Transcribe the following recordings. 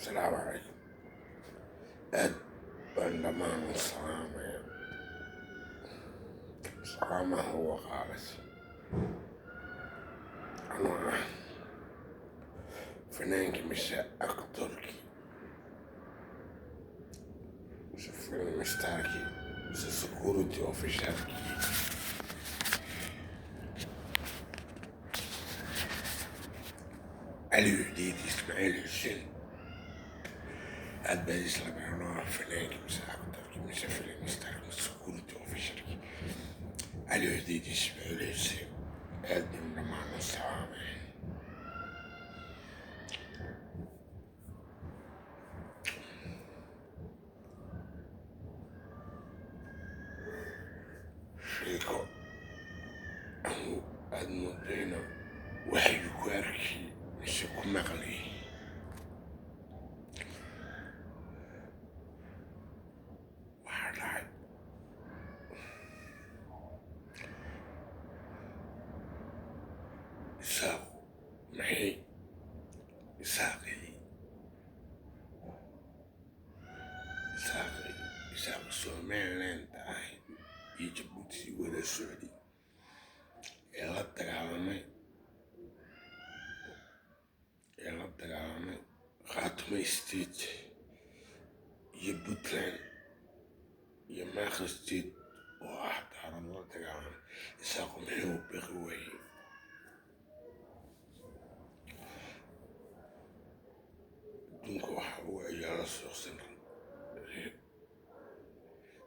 Asalaamu calaykum. Aad baan dhammaan u salaamaya. Salaamaha uga qaadas anoo ah fanaankii mise aktorkii mise film starkii mise security officerkii Cali Xudiid Ismaaciil Xuseen. Aad baan islaamay anoo ah fanaankii mise aktorkii mise film starkii mise security officerkii Cali Xudiid Ismaaciil Xuseen. Aad baan dhammaan u salaamaya. Sheeko anu aad moodayna waxay ku arkay mise ku maqlay waxaa dhacay. Isaaqu maxay isaaqii isaaqii isaaqu Somaliland ahay iyo Jabuuti wada socday ee la dagaalamay Khaatumo State iyo Puntland iyo Maakhir State oo ah daarad la dagaalamay. Isaaqu muxuu biqi waayey? Adduunka waxa ugu ciyaaro suuqsan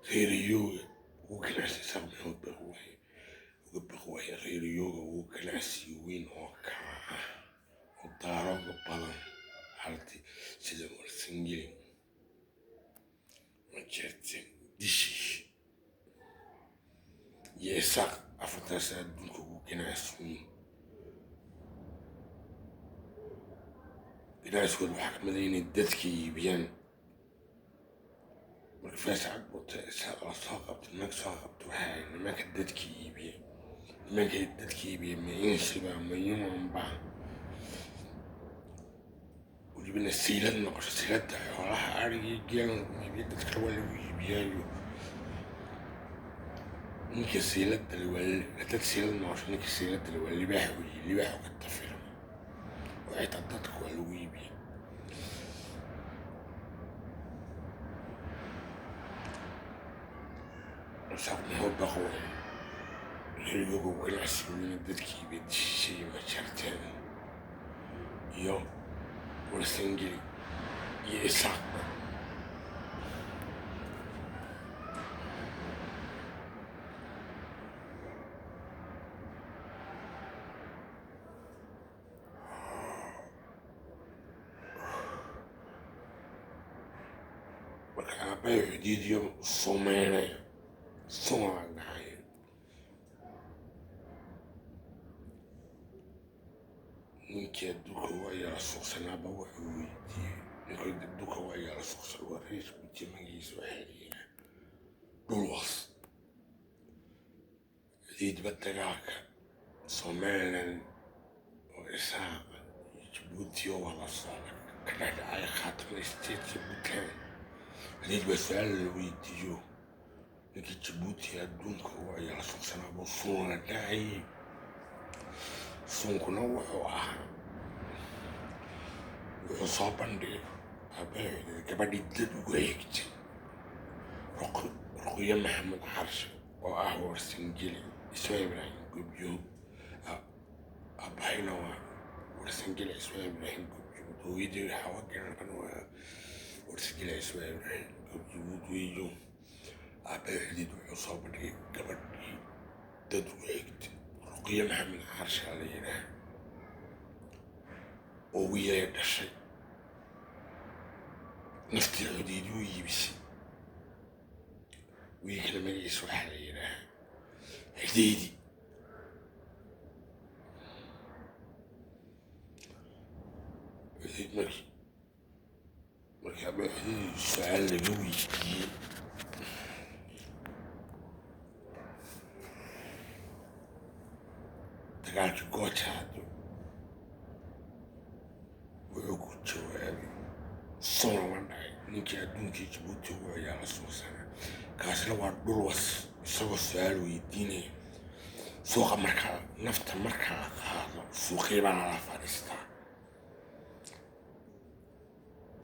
reeriyooga ugu ganacsi. Isaaq muxuu biqi waayey, uga biqi waayey reeriyooga ugu ganacsi weyn oo kala ah oo daarooga badan halti sida Warsangeli, Majeerteen, Dishish iyo Isaaq. Afartaas adduunka ugu ganacsi weyn. Ganacsigooda waxaa ka mid ah inay dadka iibiyaan. Marka Faysal Buute Isaaq la soo qabtay, nimanka soo qabtay waxay nimanka dadka iibiya. Nimanka dadka iibiya ma insiba ma human ba? Welibana saylad noqosho, sayladda xoolaha ariga iyo geela lagu iibiya, dadka waa lagu iibiyaayo. Ninka sayladda le waa dad saylad noqosho, ninka sayladda le waa libaax weeye, libaax ka tafirma oo xitaa dadka waa lagu iibiya. Isaaq muxuu baqo waayey reeriyooga ganacsi weyna dadka iibiya Dishiisha iyo Majarteen iyo Warsangeli iyo Isaaqba? Marka aabbahay Xudiidiyo sumeynaya sumaa dhahay ninkii adduunka ugu ciyaaro suuqsanaaba wuxuu weydiiyey ninkii adduunka ugu ciyaaro suuqsan waa reer Guji, magaciisa waxaa la yidhaha Dhulwas. Xudiidba dagaalka Somaliland oo Isaaqa iyo Jabuuti oo wada socda ka dhex dhacay Khaatimo State iyo Puntland, Xudiid baa su-aal la weydiiyo ninkii Jabuuti adduunka ugu ciyaaro suuqsanaaba suun la dhacayay. Suunkuna wuxuu ahaa wuxuu soo bandhigay aabbahay gabadhii dad uga xigtay, Ruqyo Maxamed Xarshe oo ah Warsangeli Ismaa Ibraahim Gobjoog. Aabbahayna waa Warsangeli Ismaa Ibraahim Gobjoog, hooyadii Xawa Garankan waa Warsangeli Ismaa Ibraahim Gobjoog weeyo. Aabbahay Xudiid wuxuu soo bandhigay gabadhii dad uga xigtay, Ruqyo Maxamed Xarshe la yidhaah, oo wiilay dhashay naftii Xudiid u iibisay. Wiilkana magaciisa waxaa la yidhaahaa Xudiidi. Xudiid markii aabbahay Xudiidi su-aal laga weydiiyey dagaalkii Goojaado, wuxuu ku jawaabay Suuna la dhacay ninkii adduunkii Jabuuti ugu ciyaala suuqsana. Kaasina waa Dhulwas, isagoo su-aal weydiinaya suuqa marka nafta marka la qaado suuqii baa lala fadhiistaa.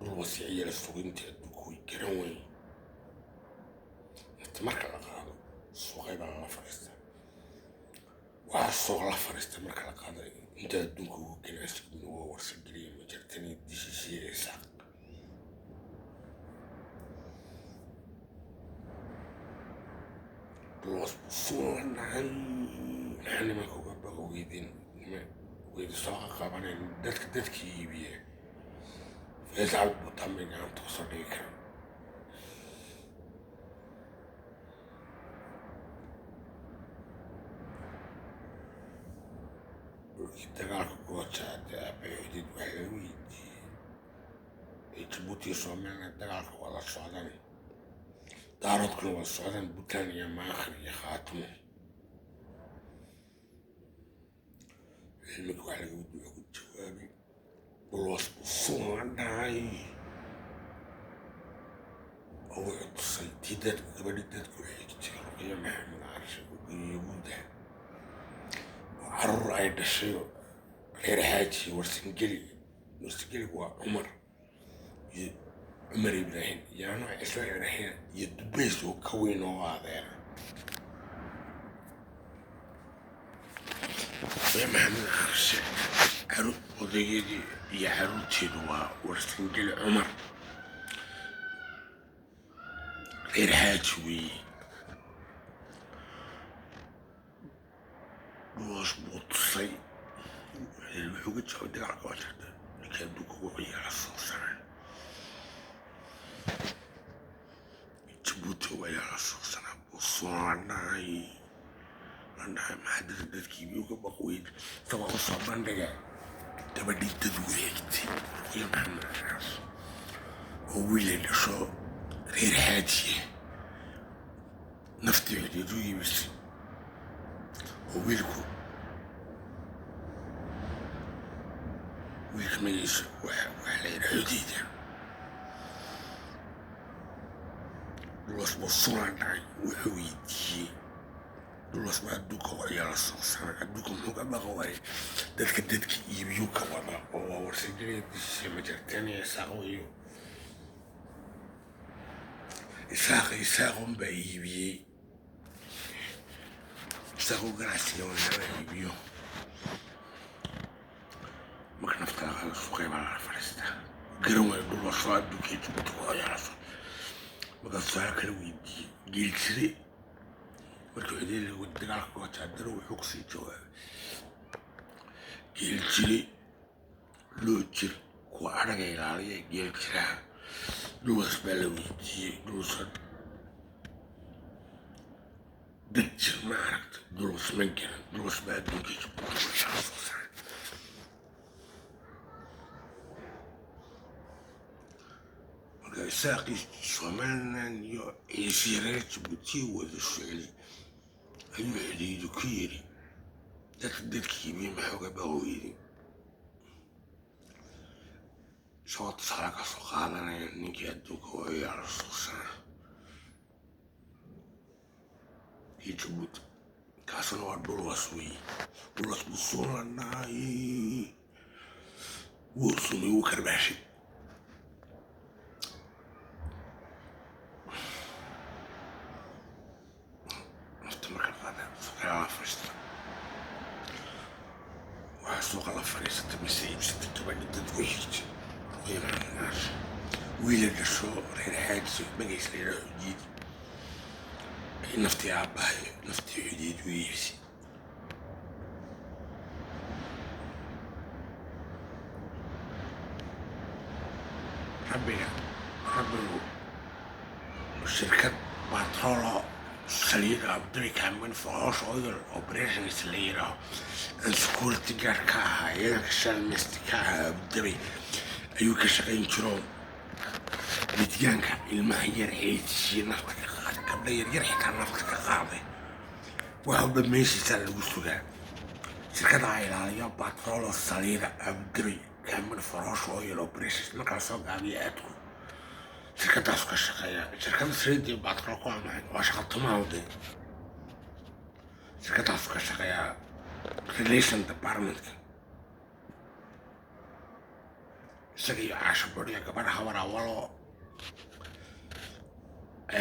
Dhulwas iyo ciyaala suuqinta adduunka way garan weyn. Nafta marka la qaado suuqay baa lala fadhiistaa. Waxaa suuq la fadhiista marka la qaado inta adduunka ugu ganacsiga waa warsageliya majartani dishishiye Isaaq. Dhulwas suuq dhacay, maxaa nimanka uga baqa weydin weydi soo qaqabanayn dadka dadkii iibiye Faysal Cabdi Butaan bay gacanta kusoo dhigi karaan. Dhulkii dagaalka gooja hadee aabay xuduud wax laga weydiiyey ee Jabuuti iyo Somaliland dagaalka wada socdaan, Daaroodkuna wada socdaan, Puntland iyo Maakhir iyo Khaatumo. Iminka wax laga weydiiyey wuxuu ku jawaabay Dhulwas buu suun la dhacay oo wuxuu tusay tii dadku gabadhii dadku xigtay Ruqyo Maxamed Carshe oo Geeyabuuda oo carruur ay dhashay reer Xaaji Warsangeli. Warsangeligu waa Cumar iyo Cumar Ibraahim iyo anoo Cismaan Ibraahim iyo Dubeys oo ka weyn oo adeera. Ruqyo Maxamed Carshe odageedii iyo carruurteedu waa Warsangeli Cumar, reer Xaaji weeye. Dhulwas buu tusay, wuxuu ka jawaabay dagaalka waa jirta ninkii adduunka ugu ciyaara suuqsanaa Jabuuti ugu ciyaara suuqsanaa buu suun la dhacay la dhacay. Maxaa dadka dadkii biyuu ka baq weyd isagoo u soo bandhiga gabadhii dad ugu xigtay Ruqyo Maxamed Carshe oo wiilay dhasho reer Xaajiye naftii xuduud u iibisay oo wiilku wiilka magaciisa waxa la yidhaha Xudiida. Dhulwas buu sulan dhacay, wuxuu weydiiyey Dhulwas baa adduunka ugu ciyaara suuqsana adduunka muxuu ka baqa waayey dadka dadka iibiyuu ka wada oo waa warsageliya dishishe majartaniya Isaaq weeyo. Isaaq Isaaq unbaa iibiyey, Isaaq uu ganacsiga wanaaba iibiyo. Marka nafta la qaado suuqay baa lala fadhiistaa garan waayo Dhulwas oo adduunkii Jabuuti ku ciyaara suuq. Markaas su-aal kala weydiiyey Geeljire markii xudeed lagu dagaalka gooja haddana wuxuu kusii jawaabay Geeljire loo jir kuwa adhaga ilaaliya Geeljiraha. Dhulwas baa la weydiiyey, Dhulwas dad jir ma aragta? Dhulwas ma garan. Dhulwas baa adduunkii Jabuuti ku ciyaara suuqsanaa. Marka Isaaqii Somaliland iyo Ciise reer Jabuuti wada socday ayuu Xudiidu ku yiri dadka dadkii iibiye maxaa uga baqa weydin, isagoo tusaale ka soo qaadanaya ninkii adduunka u ciyaara suuqsanaa iyo Jabuuti. Kaasina waa Dhulwas weeye. Dhulwas buu suun la dhacay, wuu sumay, wuu karbaashay. Nafta marka qaada suuqa la fadhiista, waxaa suuqa la fadhiisatay mise iibsatay gabadhi dad ku xigtay Ruqyo Maxamed Carshe wiila dhasho reer Xaaji magaciisa la yidhaha Xudiid ay naftii aabbahay naftii Xudiid u iibisay. Rabbiga rabbigu shirkad batroolo saliid Abu Dhabi Company for Osh Oil Operations la yidhaaho aan security guard ka ahaa, ciidanka shalmist ka ahaa Abu Dhabi ayuu ka shaqayn jiro. Midyaanka ilmaha yar xeejiyey nafta ka qaaday, gabdha yaryar xitaa nafta ka qaaday, wax walba meeshiisaa lagu sugaa. Shirkada ilaaliyo batroolo saliida Abu Dhabi Company for Osh Oil Operations markaa soo gaabiya aadku Shirkadaasu ka shaqeeya, shirkadda saliidda batroolka waa maxay? Waa shaqa tumaalde. Shirkadaasu ka shaqeeyaa relation departmentka, isaga iyo Caasho Boriya, gabadha Habar Awaloo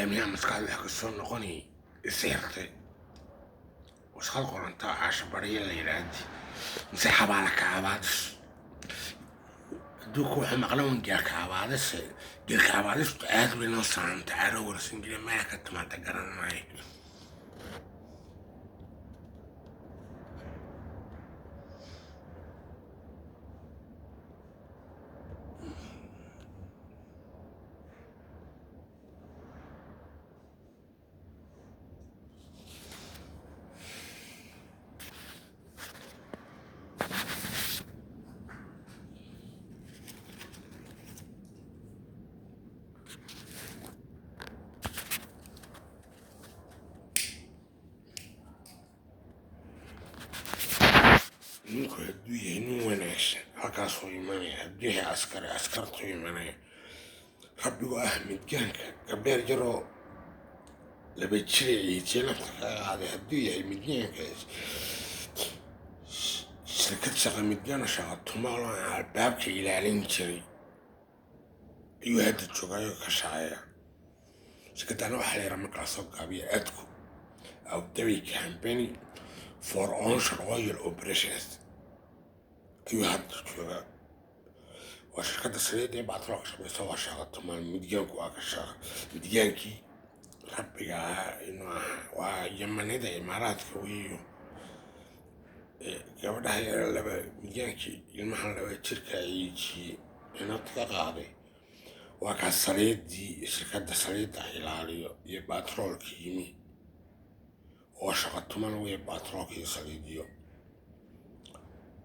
miyaa maskaxda wax kasoo noqonayay isixirtay, wasqad qorantaa Caasho Bariya la yidhaahdi mise xabaala kaabaadis. Adduunka wuxuu maqlan un geelka abaadise. Geelka abaadistu aad bay noo saamta caro warsan jira, meel ka timaada garan maayo. Ninku hadduu yahay nin wanaagsan, halkaasuu imanaya. Hadduu yahay askari, askartuu imanaya. Rabbigu ah midgaanka gabdheer yaroo laba jira ciijiye nafta kaga qaaday. Hadduu yahay midgaanka shirkad shaqa midgaana, shaqa tumaalo aan albaabka ilaalin jiray ayuu hadda joogaayo ka shaqeeya shirkadana. Waxaa la yaraa markaa soo gaabiya ADCO, Abu Dhabi Company for Onshore Oil Operations, ayuu hadda joogaa. Waa shirkadda saliidda ee batroolka shaqeysa. Waa shaqa tumaal midgaanku, waa ka shaqa midgaankii rabbiga ahaa inuu ahaa. Waa Yamanida, Imaaraadka weeyo. Gabadhaha yara laba midgaankii ilmahan laba jirka ciijiyey ee nafta ka qaaday waa kaa saliiddii shirkadda saliidda ilaaliyo iyo batroolka yimi oo shaqa tumal weeye, batroolka iyo saliidiyo.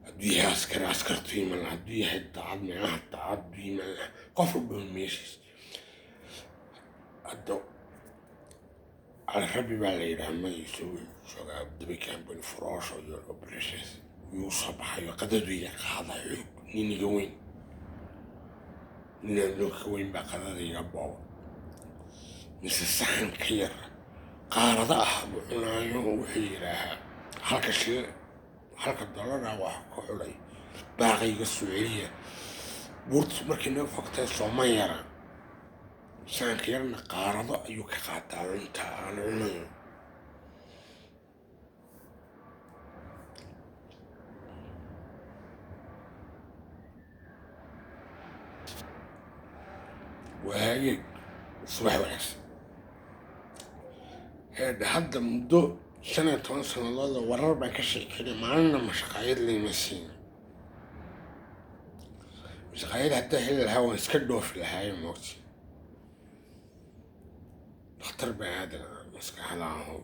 Hadduu yahay askari, askartu iman laha. Hadduu yahay daacad, meelaha daacad buu iman laha. Qof walba meeshiis hadda Alrabi baa la yidhaha magaciisa. Wuxuu joogaa Abu Dhabi Company for Onshore Oil Operations. Wuu soo baxayo, qadadu iga qaada xoog. Nin iga weyn, ninaan loo ka weyn baa qadada iga booba, mise saxan ka yar qaarada ah buu cunaayo. Wuxuu yidhaahaa halka shil, halka dollara wax ku xulay, baaqayga soo celiya. Buurtu markay naga fogtahay sooma yara, saxanka yarna qaarado ayuu ka qaataa cunta aan cunayo. Waagaag, subax wanaagsan. Heedhe, hadda muddo 15 sanadooda warar baan ka sheekeynay, maalina mashaqaayad layma siin. Mashaqaayad haddaa heli lahaa, waan iska dhoofi lahaaye. Moogti dhakhtar baan aadi lahaa maskaxda aho.